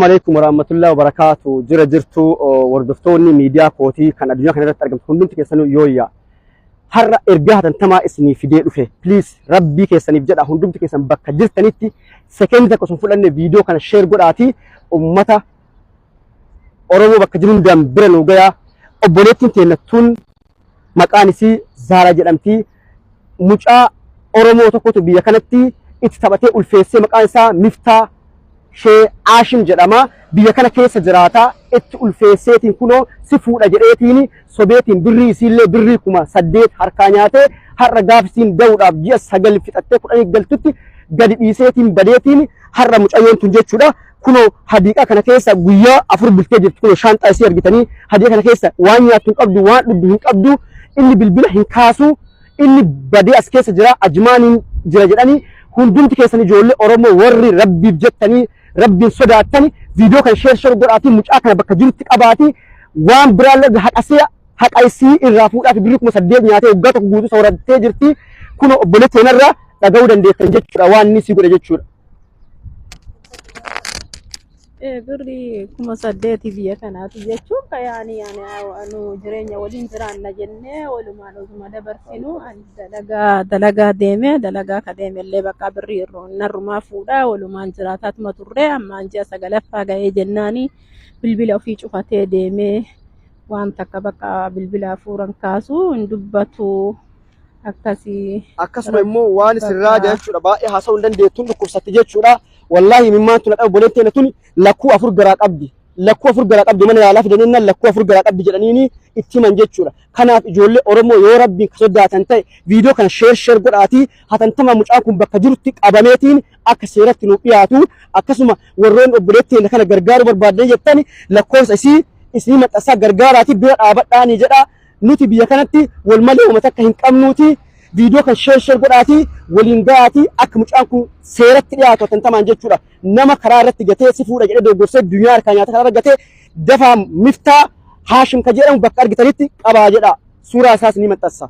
Assalaamu alaikum warahmatullahi wabarakaatu. Jira jirtu hordoftoonni miidiyaa kootii kan addunyaa kana irratti argamtu hundumti keessanuu yooyyaa. Har'a ergaa hatantamaa isinii fidee dhufe. Please, rabbii keessaniif jedha, hundumti keessan bakka jirtanitti sekeendii tokko osoo hin fudhanne viidiyoo kana share godhaatii ummata Oromoo bakka jiru hundaan bira nu gayaa. Obboleettiin teenna tun maqaan isii Zaaraa jedhamti. Mucaa Oromoo tokkotu biyya kanatti itti taphatee ulfeessee, maqaan isaa Miftaa Shee Aashim jedhama. Biyya kana keessa jiraata. Itti ulfeesseetiin kunoo si fuudha jedheetiin sobeetiin birrii isiillee birrii 8,000 harkaa nyaatee, har'a gaaf isiin da'uudhaaf ji'a 9 fixattee 10 galtutti gadi dhiiseetiin badeetiin har'a mucayyoon tun jechuudha. Kunoo hadiiqaa kana keessa guyyaa 4 bultee jirti. Kunoo shaanxaa isii argitanii, hadiiqa kana keessa waan nyaattu hin qabdu, waan dhugdu hin qabdu, inni bilbila hin kaasu, inni badee as keessa jira, Ajmaaniin jira jedhanii. Hundumti keessan ijoollee Oromoo warri rabbiif jettanii rabbiin sodaattani viidiyoo kana share share godhaatii mucaa kana bakka jirutti qabaatii, waan biraallee haqasee haqa isii irraa fuudhaa fi birrii 8,000 nyaatee waggaa tokko guutuu soorattee jirti. Kunoo obboleettii kanarraa dhaga'uu dandeettan jechuudha, waan inni sii godhe jechuudha. Birrii 8,000 biyya kanaati jechuun ka yaani yaani nu jireenya waliin jiraanna jennee walumaan osuma dabarsinu, ani dalagaa dalagaa deeme, dalagaa ka deemellee bakka birrii irroo narrumaa fuudhaa walumaan jiraataatuma turre. Ammaan ji'a sagalaffaa ga'ee jennaani bilbila ofii cufatee deemee, waan takka bakka bilbila hafuuran kaasu, hin dubbatu akkasii. Akkasuma immoo waan sirraa jechuudha, baay'ee haasa'uu hin dandeettuun, dhukkubsatti jechuudha. Wallaahi imimmaan tun dhabu. Obboleettiin tun lakkuu afur garaa qabdi. Lakkuu afur garaa qabdi, mana yaalaa fidanii nan lakkuu afur garaa qabdi jedhaniini itti himan jechuudha. Kanaaf ijoollee Oromoo yoo rabbiin ka sodaatan ta'e viidiyoo kana share share godhaatii hatantama mucaan kun bakka jirutti qabameetiin akka seeratti nuuf dhiyaatu, akkasuma warroonni obboleettii kana gargaaruu barbaaddan jettani lakkoofsa isii isinii maxxansaa, gargaaraatii bira dhaabadhaanii jedha. Nuti biyya kanatti wal malee uummata akka hin qabnuuti viidiyoo kan share share godhaatii waliin ga'aatii akka mucaan kun seeratti dhiyaatu hatantamaan jechuudha. Nama karaa irratti gatee si fuudha jedhee dogogorsee duniyaa harkaa nyaata karaa irra gatee, dafaa Miftaa Haashim ka jedhamu bakka argitanitti qabaa jedha. Suuraa isaas ni maxxansa.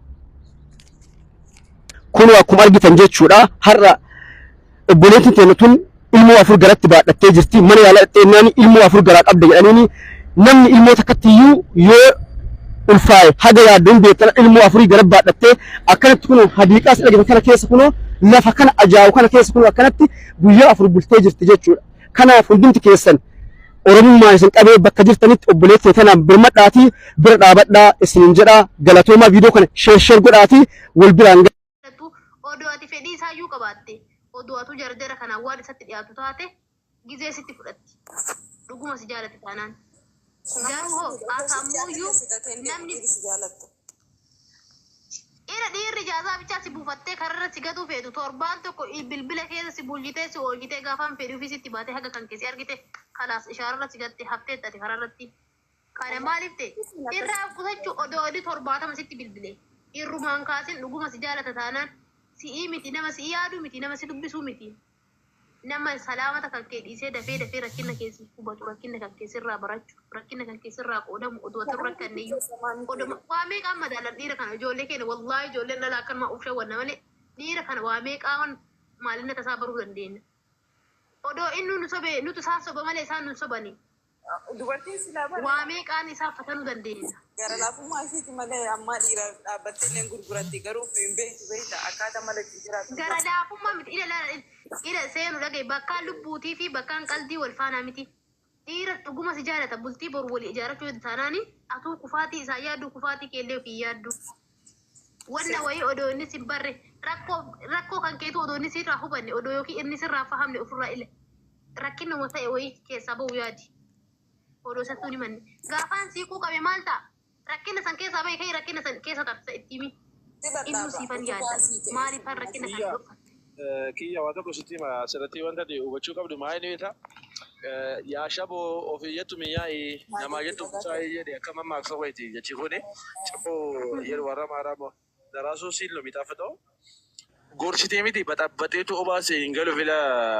Kunoo akkuma argitan jechuudha, har'a obboleettiin teenya tun ilmoo afur garatti baadhattee jirti. Mana yaalaa dhaqxeennaan ilmoo afur garaa qabda jedhaniini. Namni ilmoo takkatti iyyuu yoo ulfaa'e haga yaaddoon beektan, ilmoo afurii gara baadhattee akkanatti kunoo hadiiqaa si dhageessan kana keessa, kunoo lafa kana ajaa'u kana keessa kunoo akkanatti guyyaa 4 bultee jirti jechuudha. Kanaaf hundumti keessan Oromummaan isin qabee bakka jirtanitti obboleettii tanaan birmadhaatii bira dhaabadhaa isiniin jedhaa. Galatoomaa, viidiyoo kana share share godhaatii wal biraan jaallattu, odoo ati fedhii isaayyuu qabaatte, odoo atuu jarjara kanaan waan isatti dhiyaatu taate, gizee sitti fudhatti dhuguma si jaalatti taanaan. Garuu hoo ati ammoyyuu namni dhiira dhiirri ijaazaa bichaa si buufattee kararra si gatuu feetu, torbaan tokko bilbila keessa si bulchitee si oolchitee, gaafaan fedhii ofii sitti baatee haga kan kee si argite, kalaas, ishaararra si gatte, hafteetta ati kararratti. Kana maaliif ta'e? Irraa of qusachuu, odoo inni 70 sitti bilbile irrumaan kaasin. Dhuguma si jaalata taanaan si'ii miti, nama si'ii yaaduu miti, nama si dubbisuu miti. Nama salaamata kan kee dhiisee dafee dafee rakkina kee si hubatu, rakkina kan kee sirraa barachu, rakkina kan kee sirraa qoodamu, odoo ati hin rakkanne iyyuu odoma waa meeqaan madaalan dhiira kana? Ijoollee keenya, wallaahi, ijoolleen dhalaa akkanumaa uf shawwanna malee dhiira kana waa meeqaan maalinna tasaa baruu dandeenya. Odoo inni nu sobe, nutu isaan soba malee isaan nun sobani. Dubartiin silaa bara Waa meeqaan isaa fatanuu dandeenya. Gara laafummaa isiiti malee ammaa dhiira dhaabbattee illee gurguratti, garuu hin beektu, beekta akkaataa mala itti jiraatu. Gara laafummaa miti, ila laala, ila seenu dhagaye, bakkaan lubbuutii fi bakkaan qalbii wal faanaa miti. Dhiira dhuguma si jaalata, bultii boru walii ijaarachuu yoo taanaani atuu kufaatii isaa yaaddu, kufaatii keellee ofii yaaddu. Wanna wayii odoo inni sin barre, rakkoo rakkoo kan keetu odoo inni sirraa hubanne, odoo yookiin inni sirraa fahamne, ofirraa ila rakkinuma ta'e wayii keessaa ba'u yaadi. Odoo isattuu hin himanne. Gaafaan siiquu qabe maal ta'a? Rakkina san keessaa bahi, ka'ii rakkina san keessa tarsa itti himi. Si Innuu lallaaba siifan utubaa yaadda. sii ta'e. Maaliifan rakkina kana Kiyya dhokfatte? Kiyya, waa tokko sitti hima, asirratti wanta ati hubachuu qabdu maa inni beektaa? Yaa shaboo ofii jettu mi'aayi, namaa jettu busaayi jedhe, akka mammaaksa wayiiti jechi kuni. Caboo jedhu warra Amaaraa moo daraasuu siin ነው የሚጣፍጠው። Gorsitee miti, baxabbaxeetu obaase hin galu fila.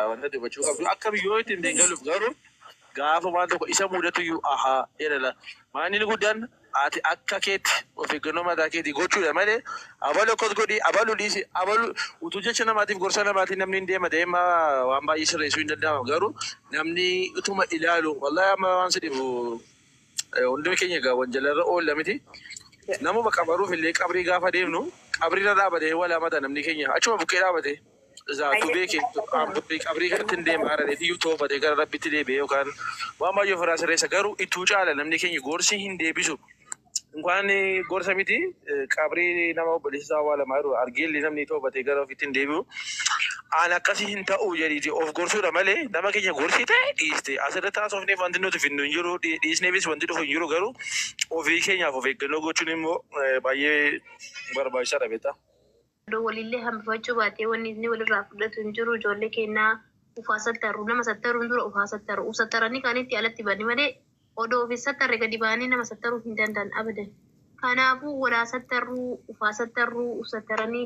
Wanta ati hubachuu qabdu akka biyyoo itti hin galuuf garuu Gaafa waan tokko isa mudatu iyyuu ahaa jedhala. Maanni guddaan ati akka keetti of eeggannoo mataa keetii gochuudha malee abalu akkas godhi, abalu dhiisi, abalu utuu jecha namaatiif gorsa namaatiin namni hin deema deema waan baay'ee sirreessuu hin danda'amu. Garuu namni utuma ilaalu, wallahi amma waan si dhibu, hundumi keenya egaa wanjalarra oolla miti. Namuma qabaruuf illee qabrii gaafa deemnu qabriirra dhaabatee wal hamata namni keenya, achuma bukkee dhaabatee. Zaatu beeke qabrii kanatti hin deema haadha iyyuu toobatee gara Rabbitti deebi'ee yookaan waan baay'ee ofirraa sirreessa, garuu ittuu caala namni keenya gorsi hin deebisu. Inkwaan gorsa miti, qabrii nama obboleessa isaa awwaalamaa jiru argeelli namni toobatee gara ofiitti hin deebi'u. Aan akkasii hin ta'u jedhiiti of gorsuudha malee nama keenya gorsite dhiiste asirratti haasofneef wanti nuti finnu hin jiru, dhiisneefis wanti dhufu hin jiru. Garuu ofii keenyaaf of eeggannoo gochuun immoo baay'ee barbaachisaadha, beektaa. Odoo walillee hambifachuu baatee wanni inni walirraa fudhatu hin jiru. Ijoollee keenyaa ufaa sattaru, nama sattaruun dura ufaa sattaru. Uf sattaranii kaanitti alatti bani malee odoo of hin sattarre gadi ba'anii nama sattaruu hin danda'an abadan. Kanaafuu walaa sattarruu, ufaa sattarruu, uf sattaranii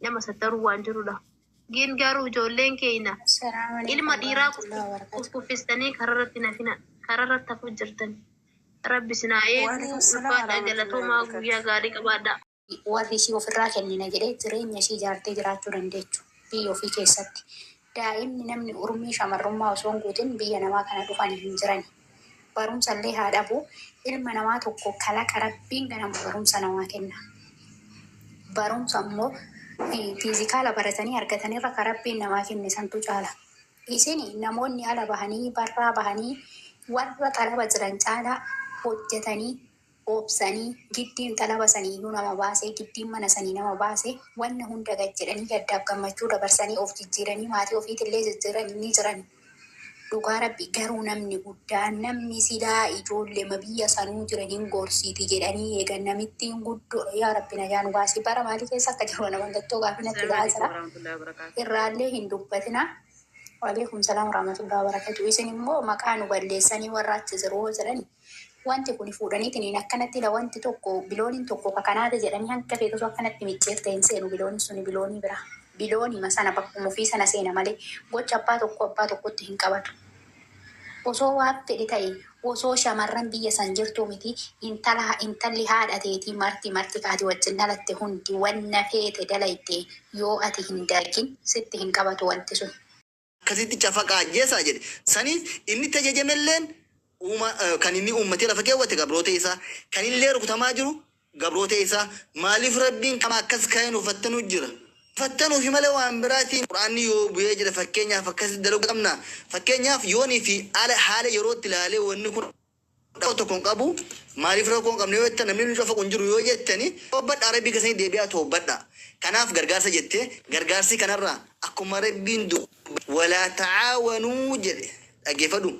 nama sattaruu waan jirudha. Gin garuu ijoolleen keenya Assalamu alaikum ilma dhiiraa warahmatullahi wabarakatuh. kuffistanii kararratti nafina, kararratti hafuu jirtan. Rabbi sinaa eeguu. Waalaikum salaam Ulfaadhaa, warahmatullahi galatoomaa, wabarakatuh. guyyaa gaarii qabaadhaa. Warri ishii ofirraa kennina jedhee jireenya ishii ijaartee jiraachuu dandeechu biyya ofii keessatti. Daa'imni namni urmii shamarrummaa osoo hin guutin biyya namaa kana dhufan hin jirani. Barumsa illee haa dhabu, ilma namaa tokko kalaqa Rabbiin ganama barumsa namaa kenna. Barumsa immoo fiizikaala baratanii argatanirra ka Rabbiin namaa kenne santu caala. Isin namoonni ala bahanii barraa bahanii warra xalaba jiran caalaa hojjetanii obsanii, giddiin xalaba saniiyyuu nama baasee, giddiin mana sanii nama baase, wanna hunda gad jedhanii gaddaaf gammachuu dabarsanii of jijjiiranii maatii ofiitillee jijjiiranii ni jiran. Dhugaa Rabbi, garuu namni guddaan namni silaa ijoollema biyya sanuu jiran hin gorsiiti jedhanii eegan namittiin guddoo, yaa Rabbi nagaa nu baasi, bara maalii keessa akka jiru ana mallattoo gaafii natti Assalamu ta'aa alaikum jira. warahmatullahi wabarakatuh. Irraallee hin dubbatina. Waalaikum salaam warahmatullahi wabarakatuh. Isin immoo maqaa nu balleessanii warra achi jiru hoo jedhani, wanti kun fuudhaniitiin akkanatti ila wanti tokko bilooniin tokko kakanaate jedhanii hanga feetu akkanatti micciirte hin seenu. Bilooniin suni biloonii bira biloonima sana bakkuma ofii sana seena malee gocha abbaa tokko abbaa tokkotti hin qabatu. Osoo waan fedhe ta'e, osoo shamarran biyya san jirtuu miti, intala intalli haadha teetii marti marti kaati wajjin dhalatte hundi wanna feete dalayte yoo ati hin dalagin sitti hin qabatu wanti sun. Akkasitti cafaqaa ajjeesaa jedhe. Saniif inni itti ajajamelleen uuma, kan inni uummatee lafa keewwate gabroota isaa, kan illee rukutamaa jiru gabroota isaa. Maaliif Rabbiin kama akkas ka'ee nu fattanuu jira? Fattanuufi malee waan biraatiin. Qur'aanni yoo bu'ee jedhe, fakkeenyaaf akkasitti dalaguu qabna. Fakkeenyaaf yoonii fi ala haala yerootti ilaalee wanni kun rakkoo tokko hin qabu. Maaliif rakkoo hin qabne yoo jettan, namni nu cafaqu hin jiru yoo jettani, toobbadhaa, Rabbii keessanii deebi'aa toobbadhaa. Kanaaf gargaarsa jettee gargaarsi kanarraa akkuma Rabbiin walaa ta'aawanuu jedhe, dhaggeeffadhu,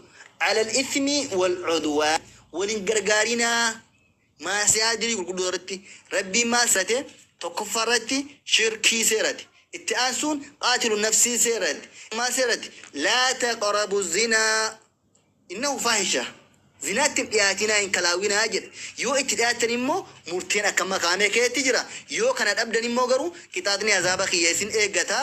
alal ithmi wal udwaan, waliin gargaarinaa maasiyaa dilii gurguddoo irratti. Rabbiin maal seerate? Tokkoffaa irratti shirkii seerate, itti aansuun qaatilu nafsii seerate, maal seerate? Laa taqrabu zinaa innahu faahisha, zinaatti hin dhiyaatinaa, hin kalaawwinaa jedhe. Yoo itti dhiyaattan immoo murteen akka makaamee keetti jira. Yoo kana dhabdan immoo garuu qixaaxni azaaba kiyya isin eeggata.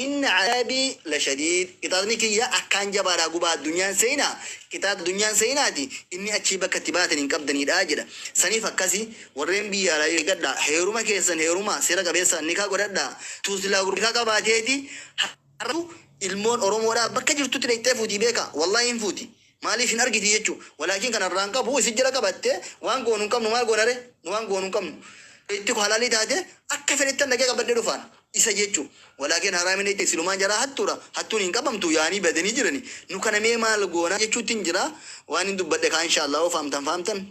Inna azaabii la shadiid, qixaaxni kiyya akkaan jabaadha, gubaa addunyaan seenaa, qixaaxa addunyaan seenaati, inni achii bakka itti baatan hin qabdanidha jedha. Saniif akkasi warreen biyya alaa eeggadha, heeruma keessan heeruma seera qabeessaan nikaa godhadha. Tuusilaa gurgurtaa qabaateeti har'atu ilmoon Oromoodhaa bakka jirtutti dhaqxee fuutii, beeka, wallahi hin fuuti. Maaliif hin argiti jechuu. Walaakin kan irraan qabu isin jala qabatte waan goonu hin qabnu. Maal goonare? Nu waan goonu hin qabnu. Itti ko halaalii taate akka fedhettan dhaqee qabadhee dhufaan isa jechuu. Walaakin haraamin itti silumaan jaraa hattuudha, hattuun hin qabamtu, yaanii badanii jirani. Nu kana mee maal goona jechuutti hin jira. Waan hin dubbadhe kaa, inshallah yoo faamtan faamtan,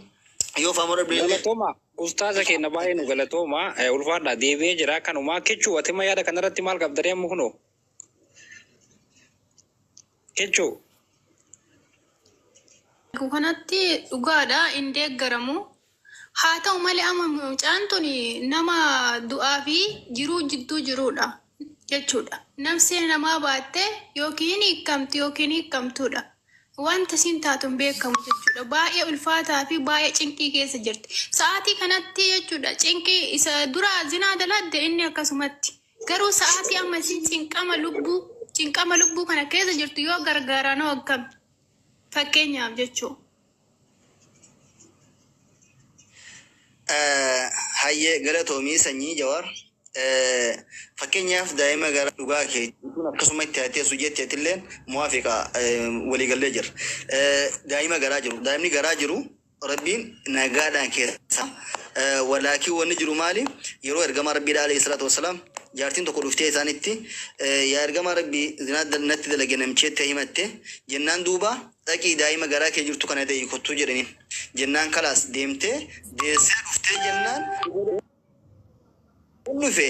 yoo faamuu dhabde illee. Galatooma ustaaza keenya, baay'ee nu galatooma, ulfaadha. Deebi'ee jira kanuma kichuu. Ati yaada kanarratti maal qabdaree amma kunoo kichuu? Kanatti dhugaadha, hin deeggaramu. Haa ta'u malee amma mucaan tun nama du'aa fi jiruu jidduu jirudha jechuudha. Nafsee namaa baattee yookiin hiikamti yookiin hiikamtuudha. Wanta isin taatu hin beekamu jechuudha. Baay'ee ulfaataa fi baay'ee cinqii keessa jirti. Sa'aatii kanatti jechuudha, cinqii isa dura zinaa daladde inni akkasumatti. Garuu sa'aatii amma isin cinqama lubbuu kana keessa jirtu yoo gargaaraan hoo akkami? Fakkeenyaaf jechuu. Hayyee galatoomii sanyii Jawaar. Fakkeenyaaf daa'ima gara dhugaa kee akkasuma itti haa teessu jette atilleen muwaafiqa walii gallee jirra. Daa'ima garaa jiru. Daa'imni garaa jiru Rabbiin nagaadhaan keessa walaakiin wanni jiru maali? Yeroo ergamaa Rabbiidha alayhi salaatu wassalaam jaartiin tokko dhuftee isaanitti yaa ergamaa Rabbii zinaa natti dalage namicheetti himatte jennaan duuba dhaqii daa'ima garaa kee jirtu kana da'i kottuu jedhaniin. Jennaan kalaas deemtee deessee dhuftee jennaan dhufe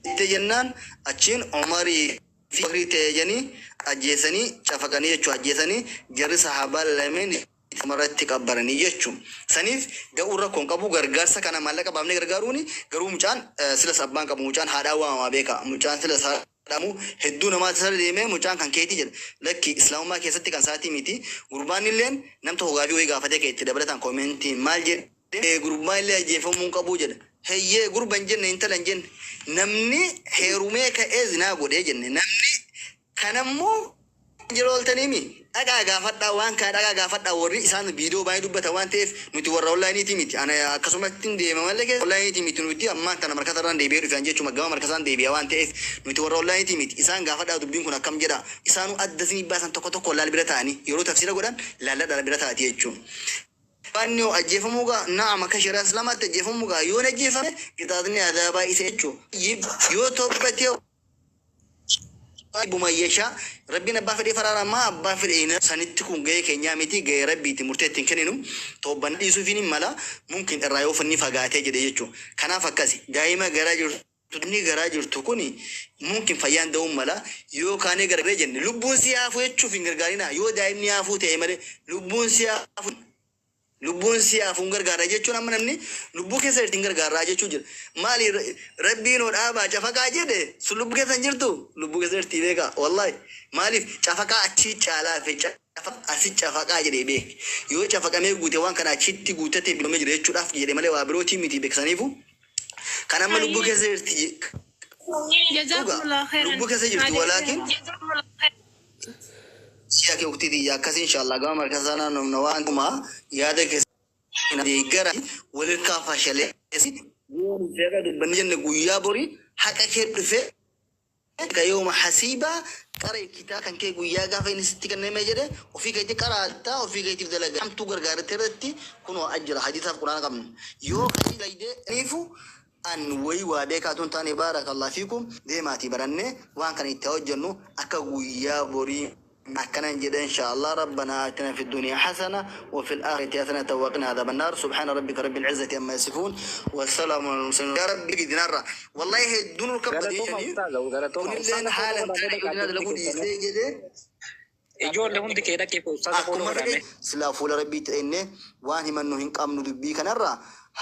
itti jennaan achiin Umarii fi Bakrii ta'e jedhanii ajjeesanii cafaqanii jechuu ajjeesanii jarri sahaabaa lameen irratti qabbaranii jechu. Saniif da'uun rakkoo hin qabu gargaarsa kana maallaqa baafnee gargaaruuni garuu mucaan silas abbaan qabu mucaan haadhaan waamamaa beeka mucaan silas haadhaamu hedduu namaatti sirra deemee mucaan kan keetii jedha lakki islaamummaa keessatti kan isaatii miti gurbaan illeen nam tokko gaafii wayii gaafatee ka'e itti dabalataan koomeentii maal jedhe gurbaan illee ajjeefamuu hin qabuu jedha heyyee gurba hin jenne intala hin jenne namni heerumee ka'ee zinaa godhee jenne namni kanammoo jira ooltaniimi dhaqaa gaafadhaa waan kana dhaqaa gaafadhaa warri isaan viidiyoo baay'ee dubbatan waan ta'eef nuti warra onlaayiniitii miti ana akkasumatti deema malee keessa onlaayiniitii miti nuti ammaan tana markasa irraan deebi'ee dhufan jechuudha gama markasaan deebi'a waan ta'eef nuti warra onlaayiniitii miti isaan gaafadhaa dubbiin kun akkam jedha isaanuu adda isinii baasan tokko tokko laal bira ta'anii yeroo tafsiira godhan laalladhaa bira taati jechuudha. Wanni yoo ajjeefamuu gaa na'am akka shari'aa islaamaatti ajjeefamuu gaa yoo hin ajjeefame qixaaxni adaabaa isa jechuudha yoo toobbatee Rabbuma yashaa Rabbiin abbaa fedheef araarama abbaa fedhe hin sanitti kun gahee keenyaa miti gahee Rabbiiti murtee ittiin kenninu toobbanna dhiisuufiin hin mala mumkin irraa yoo fanni fagaatee jedhe jechuu kanaaf akkasi daa'ima garaa jirtu inni garaa jirtu kuni mumkin fayyaan da'uun mala yoo kaanee gargaaree jenne lubbuun si haafuu jechuuf hin gargaarinaa yoo daa'imni haafuu ta'e malee lubbuun si haafuu Lubbuun si hafu hin gargaarra jechuun amma namni lubbuu keessa jirti hin gargaarraa jechuu jira. Maali rabbiin hoo dhaabaa cafaqaa jedhe sun lubbuu keessa hin jirtu lubbuu keessa jirti beekaa wallahi maaliif cafaqaa achii caalaa fi asi cafaqaa jedhee beek yoo cafaqamee guute waan kana achitti guutatee bilomee jira jechuudhaaf jedhe malee waa birootii miti beeksaniifu kan amma lubbuu keessa jirti dhuga Jazakumullahu khairan. lubbuu keessa jirti walaakin Siya kee uktii tiyya akkasi inshallah gama markasaa naannofna waan kuma yaada keessan deeggara walirkaa fashaleessi yoo nuti haqa dubbanne jenne guyyaa bori haqa kee dhufe ka yooma hasiibaa qara kitaa kan kee guyyaa gaafa inni sitti kenname jedhe ofii keetti qaraatta ofii keetiif dalaga hamtuu gargaarte irratti kunoo ajjira hadiisaaf quraana qabna yoo kasii laydee niifu an wayi waa beekaa tun taane baarakallah fiikum deemaatii barannee waan kana itti haa hojjennu akka guyyaa borii akkanan jedhe insha Allah rabbana atina fi dunya hasana wa fil akhirati hasanatan wa qina adhaban nar subhana rabbika rabbil izzati amma yasifun wa salamun alal mursalin ya rabbi dinarra wallahi hedduun ol kabbadee Galatooma jedhanii ustaaza galatooma kunilleen ustaaza haala fooloo hin godhaa taane dhaqaa yoo hundi dalaguu keessanuu. dhiisee jedhee Ijoollee hundi kee dhaqee ustaaza fooloo Akkuma godhaa fedhe mee. silaa fuula Rabbiitti dhayne waan himannu hin qabnu dubbii kanarraa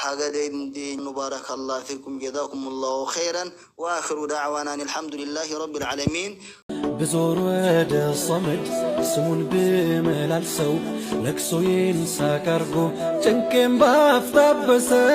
haga dandeenyu baarakallahu fikum jazakumullahu kheyran wa akhiru da'waana anil hamdulillahi rabbil aalamiin. ብዞር ወደ ሶመድ ስሙን ብመላልሰው ለቅሶዬን ሳቅ አርጎ ጭንቄን ባፍ ታበሰው።